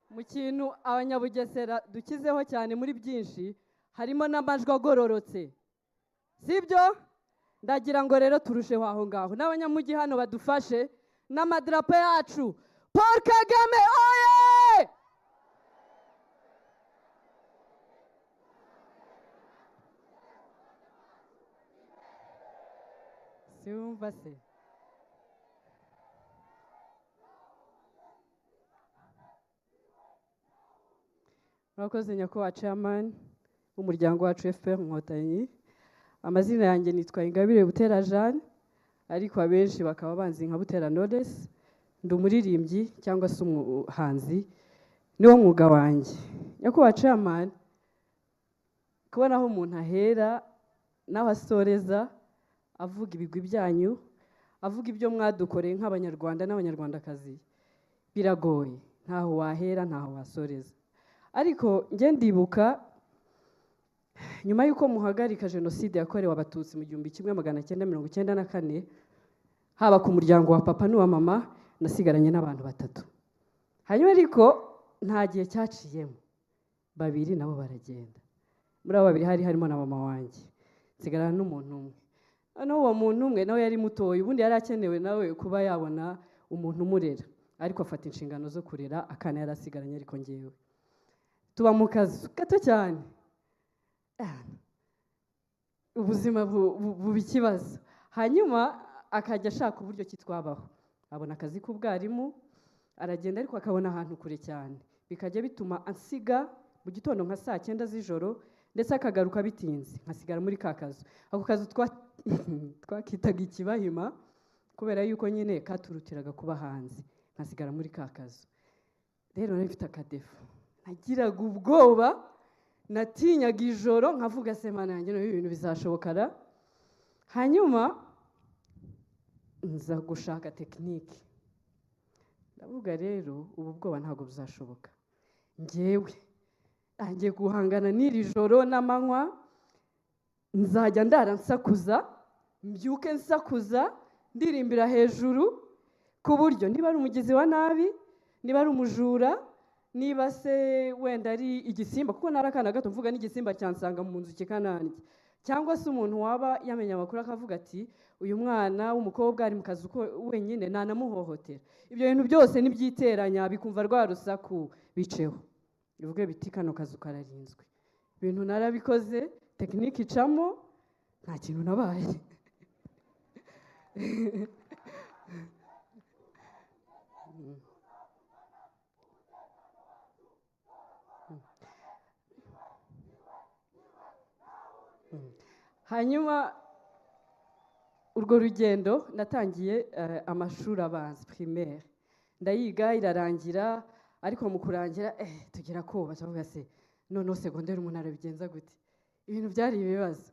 Mu kintu abanyabugesera dukizeho cyane muri byinshi harimo n'amajwi agororotse, sibyo? Ndagira ngo rero turusheho aho ngaho n'abanyamujyi hano badufashe n'amadarapo yacu. Paul Kagame oye! Siwumva se? Murakoze nyakubahwa chairman w'umuryango wacu FPR Inkotanyi. Amazina yanjye nitwa Ingabire Butera Jeanne, ariko abenshi bakaba banzi nka Butera Knowless. Ndi umuririmbyi cyangwa se umuhanzi, niwo mwuga wanjye. Nyakubahwa chairman, kubona aho umuntu ahera n'aho asoreza avuga ibigwi byanyu, avuga ibyo mwadukoreye nk'abanyarwanda n'abanyarwandakazi, biragoye. Ntaho wahera, ntaho wasoreza. Ariko njye ndibuka nyuma y'uko muhagarika jenoside yakorewe abatutsi mu 1994, haba ku muryango wa papa n'uwa mama, nasigaranye n'abantu batatu. Hanyuma ariko nta gihe cyaciyemo, babiri nabo baragenda. Muri abo babiri hari harimo na mama wanjye, nsigarana n'umuntu umwe. Noneho uwo muntu umwe nawe yari mutoya, ubundi yari akenewe nawe kuba yabona umuntu umurera, ariko afata inshingano zo kurera akana yari asigaranye. Ariko ngewe tuba mu kazu gato cyane, ubuzima buba ikibazo. Hanyuma akajya ashaka uburyo ki twabaho, abona akazi k'ubwarimu aragenda, ariko akabona ahantu kure cyane, bikajya bituma ansiga mu gitondo nka saa 9 z'ijoro, ndetse akagaruka bitinze, nkasigara muri ka kazu. Ako kazu twakitaga ikibahima kubera yuko nyine katurutiraga kuba hanze, nkasigara muri ka kazu. Rero nari mfite akadefu, nagiraga ubwoba, natinyaga ijoro, nkavuga se mana yanjye noneho ibintu bizashobokara. Hanyuma nza gushaka tekinike, ndavuga rero ubu bwoba ntabwo buzashoboka, ngewe ngiye guhangana n'iri joro n'amanywa, nzajya ndara nsakuza, mbyuke nsakuza, ndirimbira hejuru, ku buryo niba ari umugizi wa nabi, niba ari umujura, niba se wenda ari igisimba, kuko nari akana gato mvuga n'igisimba cyansanga mu nzu kikananjye, cyangwa se umuntu waba yamenye amakuru akavuga ati uyu mwana w'umukobwa ari mu kazu ko wenyine nanamuhohotera. Ibyo bintu byose nibyiteranya bikumva rwa rusaku biceho, bivuge biti kano kazu kararinzwe. Ibintu narabikoze, tekinike icamo, nta kintu nabaye. Hanyuma urwo rugendo natangiye amashuri abanza primaire, ndayiga irarangira, ariko mu kurangira tugera koba tuvuga se noneho secondaire umuntu arabigenza gute? Ibintu byari ibibazo,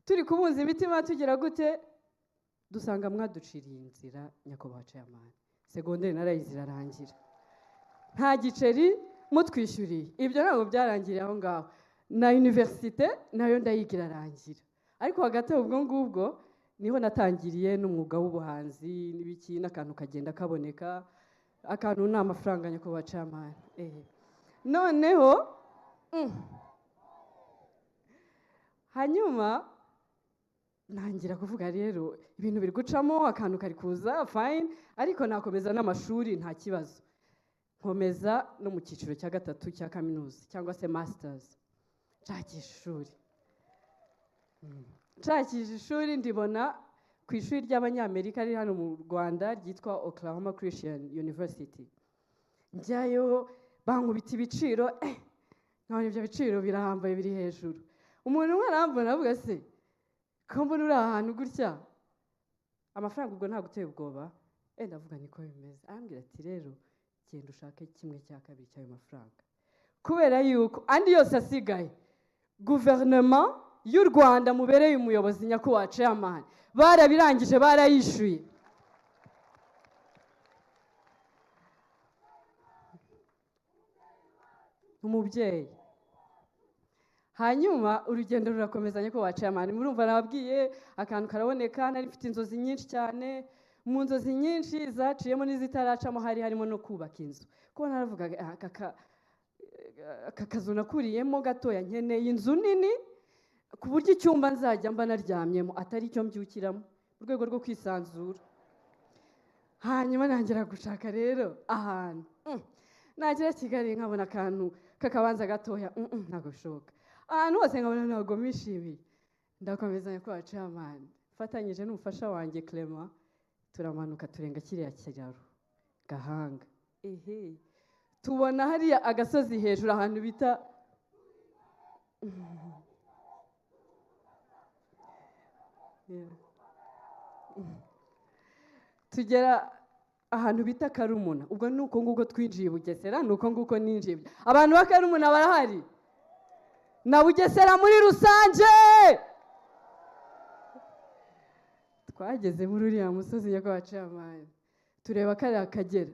turi kubunza imitima tugira gute, dusanga mwaduciriye inzira nyakubahwa chairman. Secondaire narayize irarangira, nta giceri mutwishyuriye. Ibyo ntabwo byarangiriye aho ngaho, na universite nayo ndayiga irarangira. Ariko hagati ubwo ngubwo niho natangiriye n'umwuga w'ubuhanzi n'ibiki, n'akantu kagenda kaboneka, akantu ni amafaranga nyakubahwa chairman. Noneho hanyuma ntangira kuvuga rero ibintu biri gucamo, akantu kari kuza fine, ariko nakomeza n'amashuri nta kibazo. Nkomeza no mu cyiciro cya 3 cya kaminuza cyangwa se masters, nshakisha ishuri ndibona ku ishuri ry'abanyamerika riri hano mu Rwanda ryitwa Oklahoma Christian University. Njyayo bankubita ibiciro, nkabona ibyo biciro birahambaye biri hejuru. Umuntu umwe arambona avuga se ko mbona uri ahantu gutya, amafaranga ubwo ntabwo uteye ubwoba? Ndavuga niko bimeze. Arambwira ati rero genda ushake 1/2 cy'ayo mafaranga, kubera yuko andi yose asigaye guverinoma y'u Rwanda mubereye umuyobozi nyakubahwa chairman barabirangije, barayishyuye. Umubyeyi. Hanyuma urugendo rurakomeza nyakubahwa chairman. Murumva nababwiye akantu karaboneka, nari mfite inzozi nyinshi cyane. Mu nzozi nyinshi zaciyemo n'izitaracamo hari harimo no kubaka inzu, kuko naravugaga Aka kazu nakuriyemo gatoya, nkeneye inzu nini ku buryo icyumba nzajya mba naryamyemo atari icyo mbyukiramo, mu rwego rwo kwisanzura. Hanyuma ntangira gushaka rero ahantu nagera Kigali nkabona akantu k'akabanza gatoya, ntabwo bishoboka. Ahantu hose nkabona ntabwo mishimiye. Ndakomeza nyakubahwa chairman, mfatanyije n'umufasha wanjye Clement, turamanuka turenga kiriya kiraro Gahanga, ehe tubona hariya agasozi hejuru ahantu bita tugera ahantu bita Karumuna. Ubwo ni uko nguko twinjiye Bugesera, ni uko nguko ninjiye. Abantu ba Karumuna barahari na Bugesera muri rusange. Twageze muri uriya musozi nyakubahwa chairman, tureba kariya Akagera,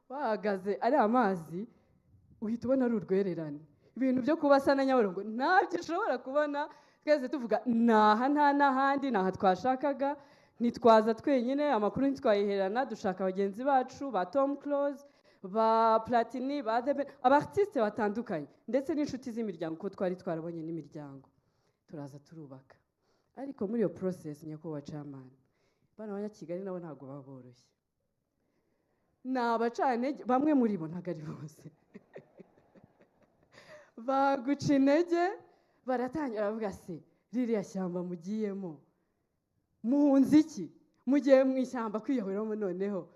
wahagaze ari amazi uhita ubona ari urwererane. Ibintu byo kubasa na Nyabarongo ntabyo ushobora kubona. Twese tuvuga naha nta n'ahandi, naha twashakaga. Ntitwaza twenyine, amakuru ntitwayiherana, dushaka bagenzi bacu ba Tom Close, ba Platini, ba The Ben, abartiste batandukanye ndetse n'inshuti z'imiryango, kuko twari twarabonye n'imiryango. Turaza turubaka. Ariko muri iyo process nyakubahwa chairman, bano Abanyakigali nabo ntabwo baba boroshye, ni abacantege bamwe muri bo, ntabwo ari bose. Baguca intege, baratangira baravuga se ririya shyamba mugiyemo muhunze iki? Mugiye mu ishyamba kwiyahuramo noneho.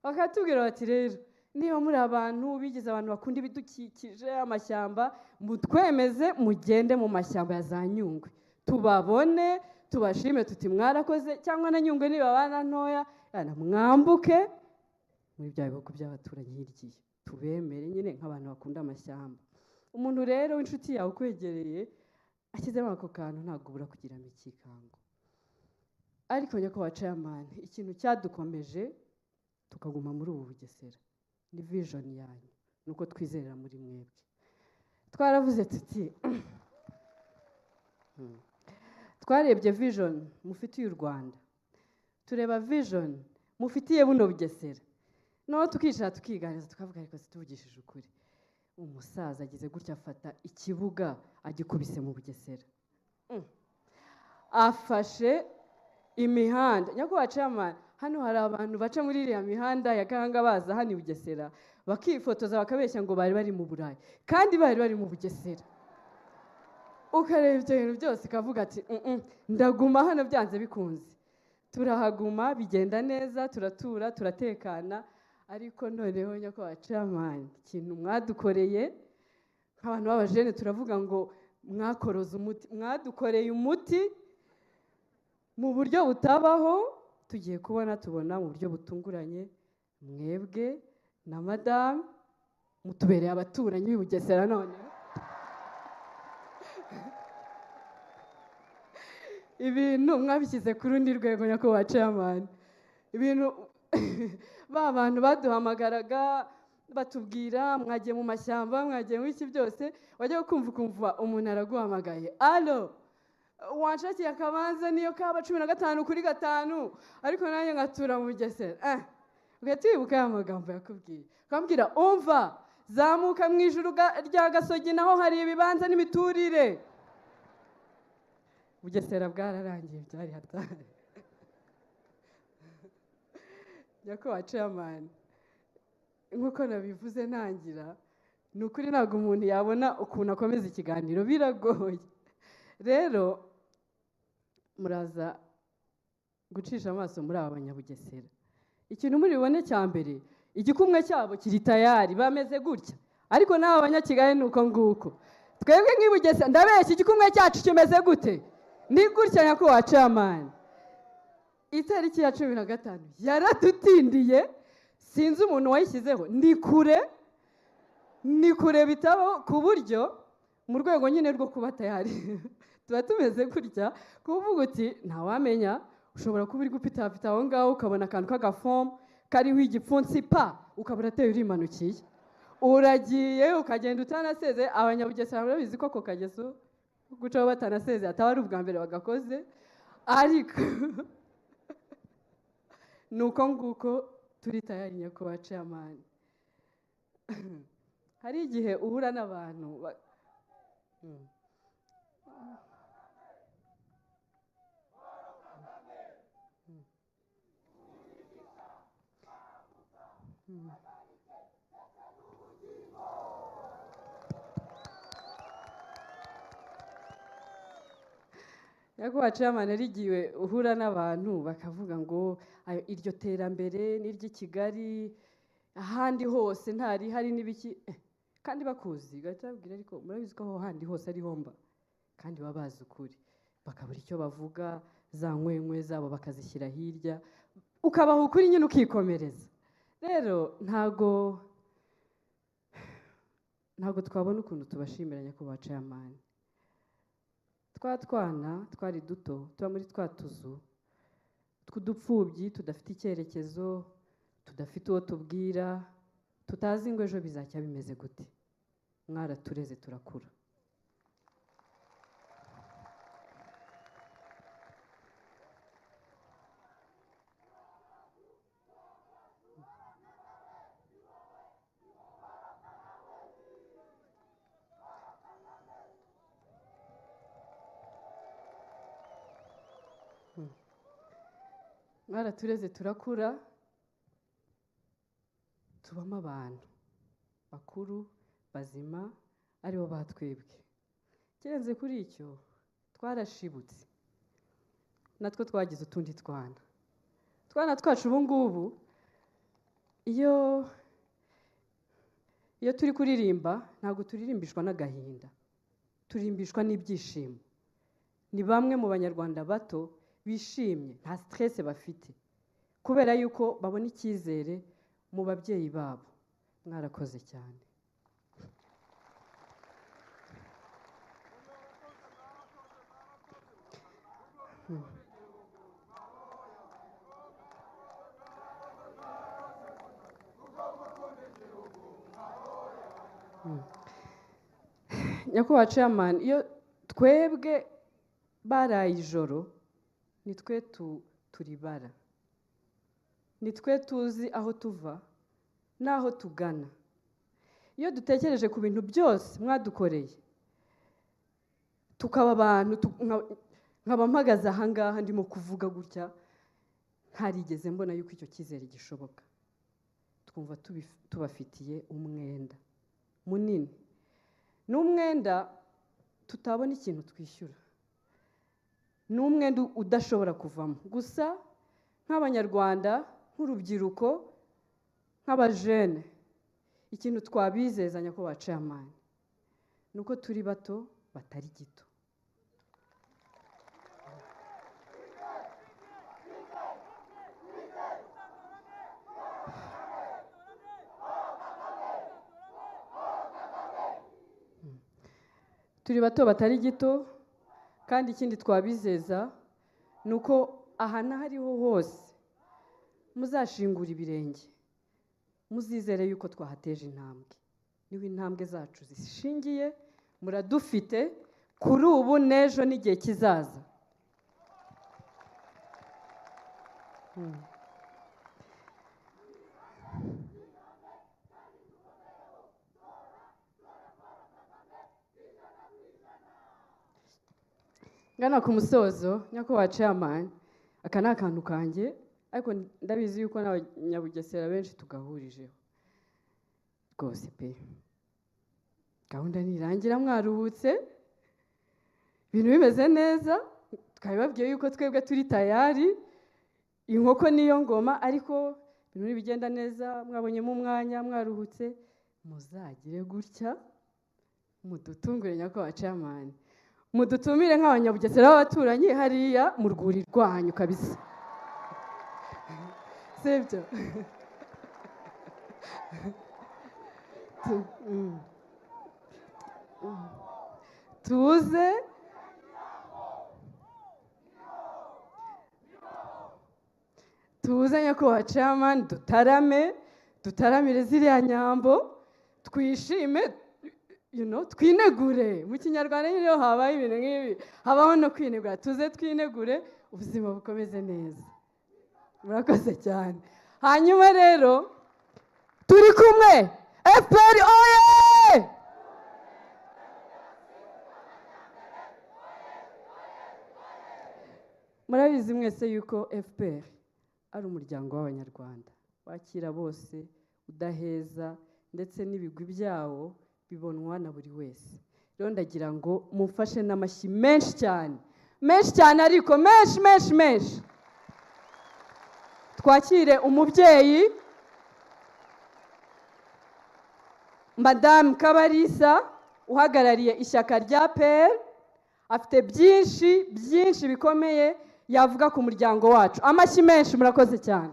Bakatubwira bati rero niba muri abantu bigize abantu bakunda ibidukikije, amashyamba, mutwemeze mugende mu mashyamba ya za Nyungwe tubabone, tubashime tuti mwarakoze, cyangwa na Nyungwe nibabana ntoya mwambuke muri bya bihugu by'abaturanyi hirya, tubemere nyine nk'abantu bakunda amashyamba. Umuntu rero w'inshuti yawe ukwegereye ashyizemo ako kantu ntabwo ubura kugiramo ikikango. Ariko nyakubahwa chairman, ikintu cyadukomeje tukaguma muri ubu Bugesera ni vision yanyu, nuko twizerera muri mwebwe. Twaravuze tuti twarebye vision mufitiye u Rwanda, tureba vision mufitiye buno Bugesera, noneho tukicara tukiganiriza tukavuga ariko situvugishije ukuri, umusaza agize gutya afata ikibuga agikubise mu Bugesera, afashe imihanda. Nyakubahwa chairman, hano hari abantu baca muri iriya mihanda ya Gahanga baza hano i Bugesera bakifotoza bakabeshya ngo bari bari mu Burayi, kandi bari bari mu Bugesera. Ukareba ibyo bintu byose ukavuga ati ndaguma hano byanze bikunze. Turahaguma bigenda neza, turatura, turatekana. Ariko noneho nyakubahwa chairman, ikintu mwadukoreye nk'abantu b'abajene, turavuga ngo mwakoroze umuti, mwadukoreye umuti mu buryo butabaho. Tugiye kubona tubona mu buryo butunguranye mwebwe na madame mutubereye abaturanyi b'i Bugesera. None ibintu mwabishyize ku rundi rwego nyakubahwa chairman. Ibintu ba bantu baduhamagaraga batubwira mwagiye mu mashyamba, mwagiye mu iki byose, wajya kumva ukumva umuntu araguhamagaye, alo wanshakiye akabanza niyo kaba 15 kuri 5, ariko nanjye ngatura mu Bugesera. Ugahita wibuka ya magambo yakubwiye, ukambwira umva zamuka mu ijuru rya Gasogi naho hari ibibanza n'imiturire. Bugesera bwararangiye, byari hatari. Nyakubahwa chairman, nk'uko nabivuze ntangira, ni ukuri ntabwo umuntu yabona ukuntu akomeza ikiganiro, biragoye. Rero muraza gucisha amaso muri aba Banyabugesera. Ikintu muri bibone cya mbere, igikumwe cyabo kiri tayari, bameze gutya. Ariko n'aba Banyakigali ni uko nguko. Twebwe nk'i Bugesera, ndabeshya, igikumwe cyacu kimeze gute? Ni gutya nyakubahwa chairman. Itariki ya 15 yaradutindiye, sinzi umuntu wayishyizeho, ni kure, ni kure bitabo, ku buryo mu rwego nyine rwo kuba tayari tuba tumeze gutya, kuvuga uti ntawamenya, ushobora kuba uri gupitapita aho ngaho ukabona akantu k'agafomu kariho igipfunsi pa, ukabura ateye urimanukiye, uragiye ukagenda utanaseze. Abanyabugesera barabizi ko ako kageso gucaho batanaseze ataba ari ubwa mbere bagakoze, ariko ni uko nguko turi tayari nyakubahwa chairman. Hari igihe uhura n'abantu Nyakubahwa Chairman, hari igihe uhura n'abantu bakavuga ngo iryo terambere ni iry'i Kigali, ahandi hose ntari hari n'ibiki, kandi bakuzi, ugahita babwira ariko murabizi ko aho handi hose ariho mba, kandi baba bazi ukuri, bakabura icyo bavuga, za nkwenkwe zabo bakazishyira hirya, ukabaha ukuri nyine ukikomereza. Rero ntago twabona ukuntu tubashimira Nyakubahwa Chairman. Twa twana twari duto, tuba muri twa tuzu tw'udupfubyi, tudafite icyerekezo, tudafite uwo tubwira, tutazi ngo ejo bizacya bimeze gute. Mwaratureze turakura. Mwaratureze turakura, tubamo abantu bakuru bazima aribo batwebwe. Kirenze kuri icyo, twarashibutse, natwo twagize utundi twana. Twana twacu ubu ngubu, iyo turi kuririmba ntabwo turirimbishwa n'agahinda, turirimbishwa n'ibyishimo. Ni bamwe mu Banyarwanda bato bishimye, nta stress bafite, kubera yuko babona icyizere mu babyeyi babo. Mwarakoze cyane. Nyakubahwa Chairman, iyo twebwe baraye ijoro, nitwe turibara, nitwe tuzi aho tuva n'aho tugana. Iyo dutekereje ku bintu byose mwadukoreye, tukaba abantu, nkaba mpagaze aha ngaha ndimo kuvuga gutya, ntarigeze mbona yuko icyo cyizere gishoboka. Twumva tubafitiye umwenda munini, ni umwenda tutabona ikintu twishyura, ni umwenda udashobora kuvamo. Gusa nk'Abanyarwanda, nk'urubyiruko, nk'abajene, ikintu twabizeza Nyakubahwa Chairman ni uko turi bato batari gito. Turi bato batari gito, kandi ikindi twabizeza ni uko aha n'ahariho hose muzashingura ibirenge, muzizere yuko twahateje intambwe. Niho intambwe zacu zishingiye, muradufite kuri ubu n'ejo n'igihe kizaza. Ngana ku musozo, Nyakubahwa Chairman, aka ni akantu kanjye, ariko ndabizi yuko n'Abanyabugesera benshi tugahurijeho rwose pe. Gahunda nirangira mwaruhutse, ibintu bimeze neza, twabibabwiye yuko twebwe turi tayari, inkoko niyo ngoma, ariko ibintu nibigenda neza, mwabonyemo umwanya, mwaruhutse, muzagire gutya mudutungure Nyakubahwa Chairman, mudutumire nk'Abanyabugesera b'abaturanyi hariya mu rwuri rwanyu kabisa. Sibyo? Tuze Nyakubahwa Chairman, dutarame, dutaramire ziriya nyambo, twishime, twinegure. Mu Kinyarwanda nyine iyo habaye ibintu nk'ibi habaho no kwinegura. Tuze twinegure, ubuzima bukomeze neza. Murakoze cyane. Hanyuma rero turi kumwe, FPR oye! Murabizi mwese yuko FPR ari umuryango w'Abanyarwanda wakira bose, udaheza, ndetse n'ibigwi byawo bibonwa na buri wese. Rero ndagira ngo mumfashe n'amashyi menshi cyane, menshi cyane, ariko menshi, menshi, menshi, twakire umubyeyi Madamu Kabarisa uhagarariye ishyaka rya PL. Afite byinshi byinshi bikomeye yavuga ku muryango wacu. Amashyi menshi, murakoze cyane.